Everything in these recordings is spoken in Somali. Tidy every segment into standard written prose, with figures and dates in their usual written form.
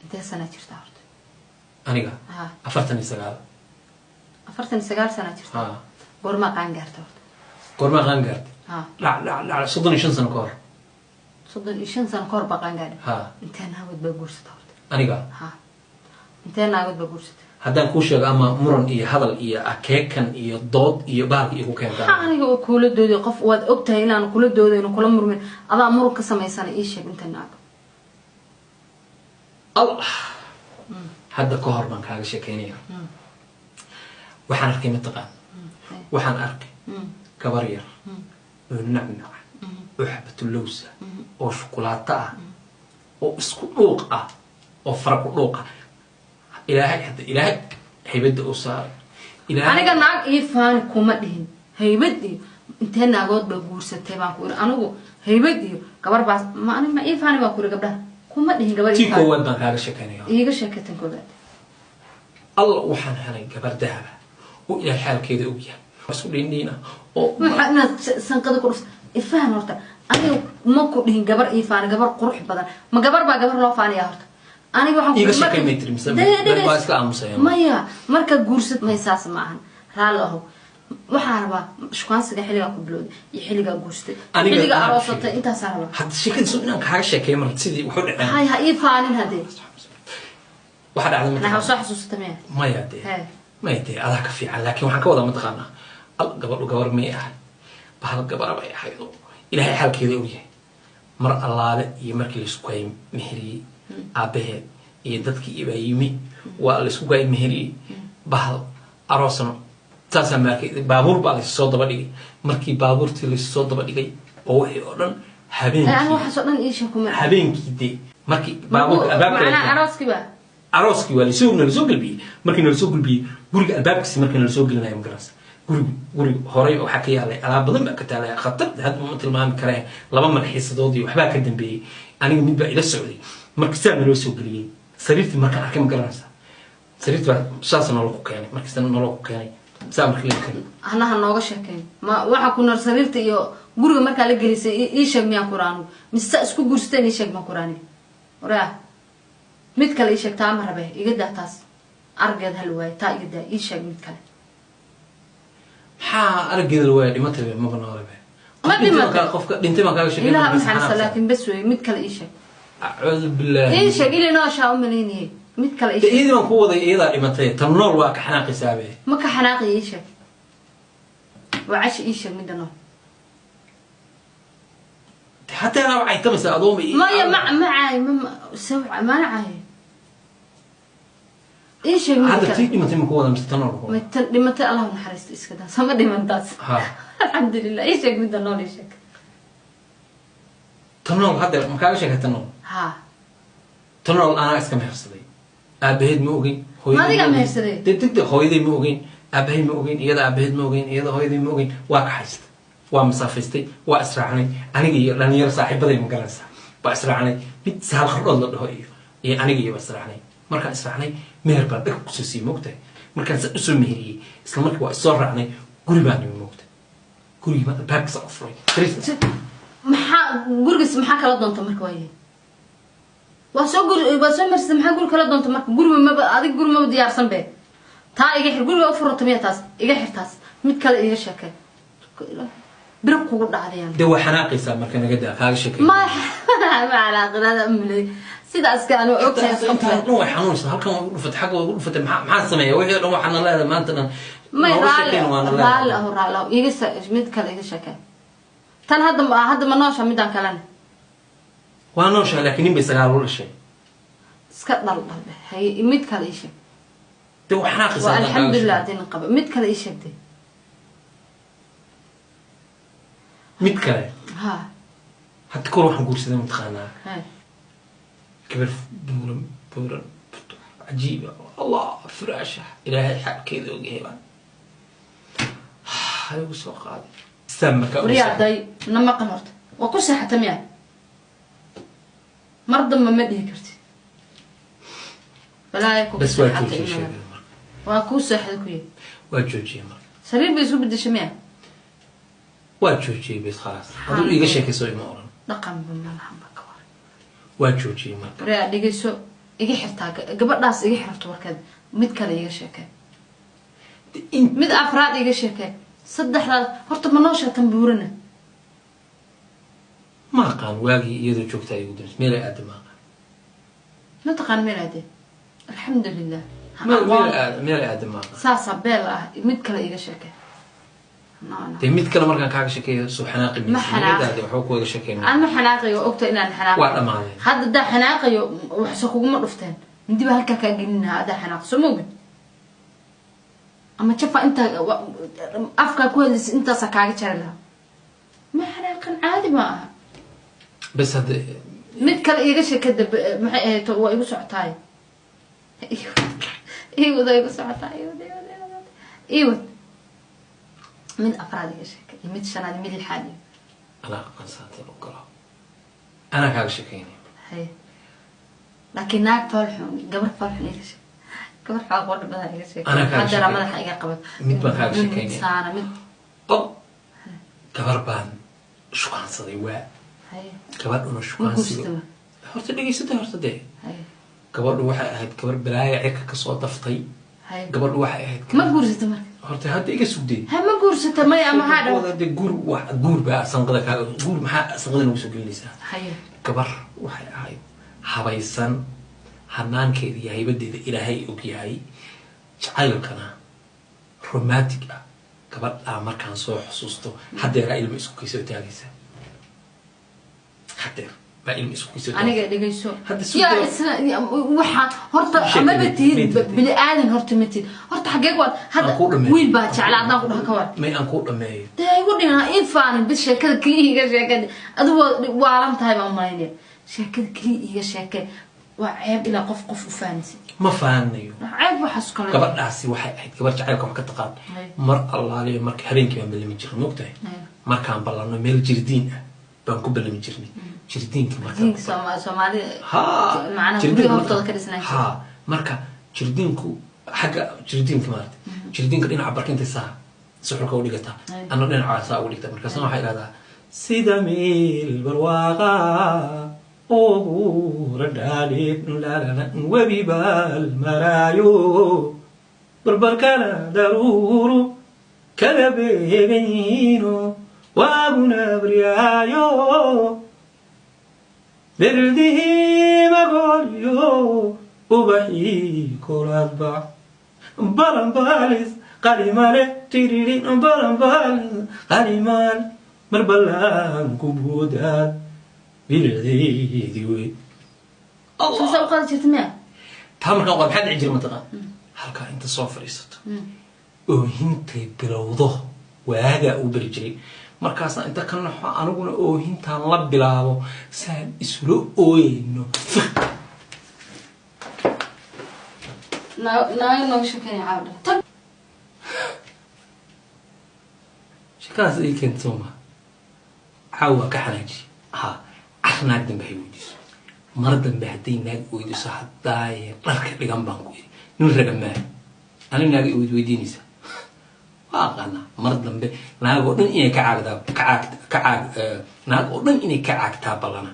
Intee sana jirta horta? Aniga? Ha. 49. 49 sana jirta? Ha. Goormaa qaan gaarta horta? Goormaa qaan gaartay? Ha. Dhac dhac dhac, 35 sano ka hor. 35 sano ka hor baa qaan gaadhay? Ha. Intee naagood baa guursata horta? Aniga? Ha, intee naagood baa guursata? Haddaan kuu sheego ama muran iyo hadal iyo akeekan iyo dood iyo bahalka iyo ku Maxaa keentaa? Aniga oo kula dooday qof waad ogtahay inaan kula doodayno, kula murmin, adaa muran ka samaysana. Ii sheeg inta naago. Allah, hadda ka hor baan kaaga sheekeynaya. Waxaan arkay, mataqaan, waxaan arkay gabar yar oo nacnaca oo xabatulowsa oo shukulaato ah oo isku dhuuq ah oo fara ku dhuuq ah. Ilaahay hadda, Ilaahay haybadda uu saaray, Ilaahay. Aniga naag ii faani kuma dhihin. Haybad iyo intee naagood baa guursatay baan ku iri. Anigu haybad iyo gabar baas ma anig ma ii faani baan ku iri. Gabdhaha kuma dhihin gabar ii Tii faani. koowaad baan kaaga sheekeynaya. Iiga sheekatan koowaad. Allah, waxaan helay gabar dahaba oo Ilaahay xaalkeeda og yahay, isku dhiindhiin ah oo Waxaa inaad sanqada ku dhufto. Ifaham horta, aniga ma ku dhihin gabar ii faani, gabar qurux badan. Ma gabar baa gabar loo faaniyaa horta? Aniga waxaan ku Iiga sheekay may tiri mise waa iska aamusaya? Maya, marka guursad may saas ma ahan. Raalli ahow, waxaan rabaa shukaansiga xilligaa ku bilowday iyo xilligaa guursatay, Aniga xilligaa anaa aroosatay. sheegay. Intaasaa rabaa. Hadda sheekadiisu inaan kaaga sheekeeyo mar sidii wuxuu dhaceen. Hay, ha ii faanin haddee. Waxaa dhacday, Maxaa mataqaana? soo xasuusata miya? Maya dee. Hee. Maya dee, adaa ka fiican, laakiin waxaan ka wadaa, mataqaanaa, al gabadhu gabar may ahay, bahal gabara bay ahayd oo Ilaahay xaalkeeda ogyahay. Mar allaale iyo markii laisku kaay meheriyey, aabaheed iyo dadkii baa yimi, waa laisku kaay meheriyey, bahal aroosna saasaa maarkay. Baabuur baa laysu soo daba dhigay. Markii baabuurtii laysu soo daba dhigay oo wixii oo dhan Aniga habeenkii waxaasoo dhan ii sheeg kuma habeenkii dee markii baabuurka albaabka la Macnaa keenay. Arooskii baa? Arooskii waa lasoo nalasoo gelbiyey. Markii nalasoo gelbiyey guriga albaabkiisi, markii nalasoo gelinayo, magaranaysa, guriga horay waxaa ka yaalay alaab badan baa ka taalay, khatar hadda ma tilmaami kareen. Laba malxiisadood iyo waxbaa ka dambeeyey. Aniga mid baa ila socday. Marka sidaa naloo soo geliyey, sariirtii markaan arkay, ma garanaysa, sariirtii baa saas nolol ku keenay. Markasta nolol ku keenay saa markii la keenay. Hanaha nooga sheekeyn. Ma waxa ku nool sariirta iyo guriga markaa la gelisay ii sheeg miyaan kuraanu mise saa isku guursateen? Ii sheeg ma kuraani. Oraa, mid kale ii sheeg. Taa ma rabe, iga daa taas, argeed hal waaye, taa iga daa. Ii sheeg mid kale. Maxaa araggeeda la waaya? Dhimatay maba noolebe. Ma dhimatay. Qofka dhintay baan kaaga sheekay. Ilaha maxarisa, laakiin bes wey, mid kale ii sheeg. Acuudu billaahi. Ii sheeg, ili nooshaa u malaynayay. Mid kale ii Dee sheeg. Iyadii baan ku waday, iyadaa dhimatay. Tan nool waa ka xanaaqaysaabe. Ma ka xanaaqaya, ii sheeg. Waa cashi, ii sheeg midda nool. Hataa anaa waxay tamaysaa adooma. Maya, ma caay, mana caay. Ii sheeg mid Hadda kale. tii dhimatay ma ku wada mise tan nool ku wada? Tan dhimatay Allah naxariisto, iska daa, sama dhiman taas. Ha. Alxamdulilah. Ii sheeg midda nool, ii sheeg. Tan nool hadda ma kaaga sheegay tan nool? Ha. Tan nool anaa iska mehersaday. Aabaheed ma ogeyn, hooyaday Ma adigaa ma ogeyn. mehersaday? Dee hooyaday ma ogeyn, aabahay ma ogeyn, iyada aabaheed ma ogeyn, iyada hooyaday ma ogeyn. Waa ka haystay, waa masaafaystay, waa israacnay. Aniga iyo dhalinyaro saaxiibaday, ma garanaysaa, waa israacnay. Mid Sahal Qardhood la dhaho iyo aniga iyo baa israacnay. Markaan israacnay, meher baan dhag kusoo siiyey, moogtahay. Markaan sa usoo meheriyey, isla markii waa isoo raacnay, guri baan nimi, moogtahay. Gurigii baan albaabkiisa u furay. Maxaa gurigas maxaa kala doonta marka? Waaye, waa soo guri, waa soo marsatay, maxaa guri kala doonta marka? Guriga maba adig, guri maba diyaarsan be. Taa iga xir. Guriga u furata miya? Taas iga xir, taas mid kale iga sheekay. Biro kugu dhacdayaan. Dee waa xanaaqaysaa marka, naga daa kaaga sheekay. Ma calaaqilada mulay sidaaska anu ogtahay. Intaan dhan way xanuunaysaa. Halkan way ugu dhufatay, xagga way ugu dhufatay. Maxaa sameeya? Wixii o dhan waxaana leedahay maanta dhan May. nooga Raalli sheekeyn waana raalli leedahay. Aho, raalli aho. Iga mid kale iga sheekay. Tan hadda hadda ma noosha midaan kalena? Waa nooshahay, laakiin nin bay sagaal u dhashay. Iska dhal dhal dheh. Hay, mid kale ii sheeg. Dee waa xanaaqaysaa Waa haddaan kaaga alxamdulilah sheekeyn. Haddii nin qaba. Mid kale ii sheegtay. Mid kale? Ha. Hadda kor waxaan guursaday, mataqaanaa, Ha. gabar buuran buuran cajiiba, Allah, furaasha, Ilaahay xaalkeeda ogyahay baan igu soo qaaday. Sidaa markaa ugu Waryaa seexday. Day na maqan horta. Waa ku seexata miya? Mar damba ma dhihi kartid balaaya kugu Bas, waa seexatay. joojiyey Inaa sheekada marka. Waa kuu seexday ku yihi. Waa joojiyey marka. Sariir bay isu bedeshay miya? Waa joojiyey, bes, khalaas. Aduu iiga sheekayso ima oran. Dhaqanba malahan ba ka waran. Waa joojiyey marka. Waryaa, dhegeyso. Iga xirtaa gabadhaas, iga xirto warkeed. Mid kale iga sheekee, mid afraad iga sheekee. Saddexdaas horta ma nooshaa tan buurana? Ma aqaan, waagii iyadoo joogta ay ugu dambeysay. Meelay aada ma aqaan. Ma taqaan meel aadee? Alxamdulilah. Meelay aada ma aqaan. Saasaa beel ah. Mid kale iga sheekee. No, no. Dee mid kale markaan kaaga sheekeeyo soo xanaaqi Ma xanaaqi. maysid. Waxba kuwaga sheekeyn. Aan ma xanaaqayo, ogta inaan xanaaqayo. Waa dhammaadeen. Hadda haddaa xanaaqayo, waxse kuguma dhufteen. Mindi baa halkaa kaa gelin lahaa haddaa xanaaq, soo ma ogid? Ama jafa intaa afkaa ku hadlaysa intaasaa kaaga jari lahaa. Ma xanaaqan, caadi ma aha. Bes hadda. Mid kale iiga sheekada. Maxay ahayd? Waa igu socotaay, iwad, igu socotaa, iwad, iwad, iwad, iwad. Mid afraad iga sheeka iyo mid shanaad iyo mid lixaad iyo Anaa aqaan saanteen u galo, anaa kaaga sheekeynaya. Haye, laakiin naag foolxun, gabar foolxun iga sheek, gabar xooga qodha badan iga sheek. Anaa kaaga Haddana sheekay. madaxa iga qabat. Mid baan kaaga Mid sheekeynaya. Saana mid. O gabar baan shukaansaday waa. Haye. Gabadhuna Ma shukaansiga guursatay? Horta dhegeysatay, horta dee. Haye. Gabadhu waxay ahayd gabar balaaya cirka kasoo daftay. Haye. Gabadhu waxay ahayd Ma guursatay marka? Horta hadda iga sugdee. Ha, ma guursatay maya ama haa dhaw? Dee guur wax guur baa sanqada kaaga guur, maxaa sanqada nagu soo gelinaysaa? Haye. Gabar waxay ahayd habaysan, hanaankeeda iyo haybadeeda Ilaahay og yahay, jacaylkana romantic ah. Gabadhaa markaan soo xusuusto haddeeraa ilmo isku kaysoo taagaysa, haddeer baa ilmo isku kaysoo taagaysa. Aniga dhegeyso. Hadda sugdee. Yaa isna waxaa horta Sheekada, maba tihid may tihid. Bini aadan horta ma tihid. Horta xagee ku hadda Aan kuu dhameeyo. Wiil baa jecla haddaan ku dhaha, ka war? May, aan kuu dhameeyo. Dee igu dhihin, ha ii faanin. Bis sheekada keliya iiga sheekada. Adigu waa waalan tahay baan umalaynaya. Sheekada keliya iiga sheeke. Waa ceeb ilaa qof qof u fahansid. Ma faanayo. Waa ceeb waxaas kale. Gabadhaasi waxay ahayd gabar jacaylka wax ka taqaan. Hay. Mar allaaliyo marka habeenkii baan ballami jirnay, mogtahay? Hay. Markaan ballanno meel jirdiin ah baan ku ballami jirnay, jirdiinka markaan Diinka Soomaalida ha macnaha jirdiinka guryaha hortooda ka dhisnaan jiray. Ha, marka jirdiinku xagga jirdiinka maarata, jirdiinka dhinaca barkinta saa suxulka u dhigataa. Ay. Ana dhinaca saa ugu dhigta. Markaasna waxay idhahdaa, sida meel barwaaqa oogura dhaalib webi baal maraayo, barbarkana daruuru kala beegan yihiino, waaguna baryaayo, berdihii magoolyo ubaxii kolaadba balanbalis qalimale tiriri balanbalis qalimaal marbalaan ku buudaad bilicdeedii wey. Saasaa u qaadi jirta miya? Taa markaan qaad, maxaa dhici jira mataqaan? Halkaa inta soo fadhiisato oohintay bilowdo, waagaa uu beri jiray. Markaasaan inta ka naxo aniguna oohintaan la bilaabo, saan isula ooyeyno, fiq. Naaga nooga sheekeynaya caawdha, tag. Sheekadaas ii keenta soo maha. Caawa waa ka xanaaji. Ha car, naag dambe hay weydiiso. Mar dambe hadday naag weydiiso, haddaaye dharka dhigan baan ku iri. Nin raga maaha ani naag i weydiinaysa, waa aqaanaa. Mar dambe naag oo dhan inay ka caagdaa, ka caag, ka caag, naag oo dhan inay ka caagtaa ballana.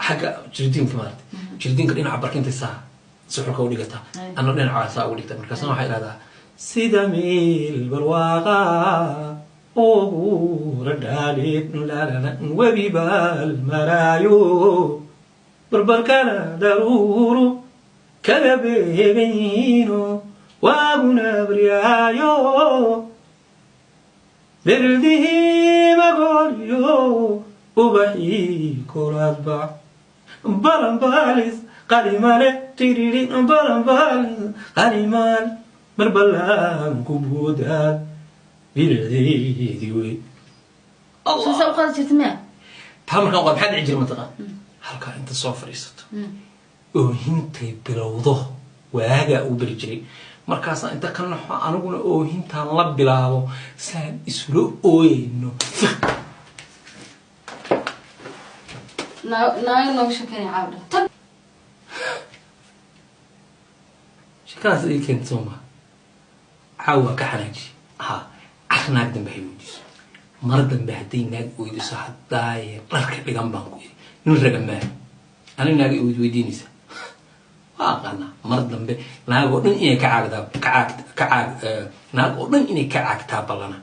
Xagga jirdiinka maarata, jirdiinka dhinaca barkinta saa suxulka u dhigataa. Ay. Ana dhinaca saa ugu dhigta. Markaasna waxay idhahdaa, sida meel barwaaqa oogura dhaalib webi baal maraayo, barbarkana daruuru kala beegan yihiino, waaguna baryaayo, berdihii magoolyo ubaxii kolaadba balanbalis qalimale tiriri balanbalis qalimaal marbalaan ku buudaad bilicdeedii wey. Saasaa u qaadi jirta miya? Taa markaan qaad, maxaa dhici jira mataqaan? Halkaa inta soo fadhiisato oohintay bilowdo, waagaa uu beri jiray. Markaasaan inta ka naxo aniguna oohintaan la bilaabo, saan isula ooyeyno, fiq. Naaga nooga sheekeynaya caawdha, tag. Sheekadaas ii keenta soo maha. Caawa waa ka xanaaji. Ha car, naag dambe hay weydiiso. Mar dambe hadday naag weydiiso, haddaaye dharka dhigan baan ku iri. Nin raga maaha ani naag i weydiinaysa. Waa aqaanaa, mar dambe naag oo dhan inay ka caagdaa, ka caag, ka caag, naag oo dhan inay ka caagtaa ballana.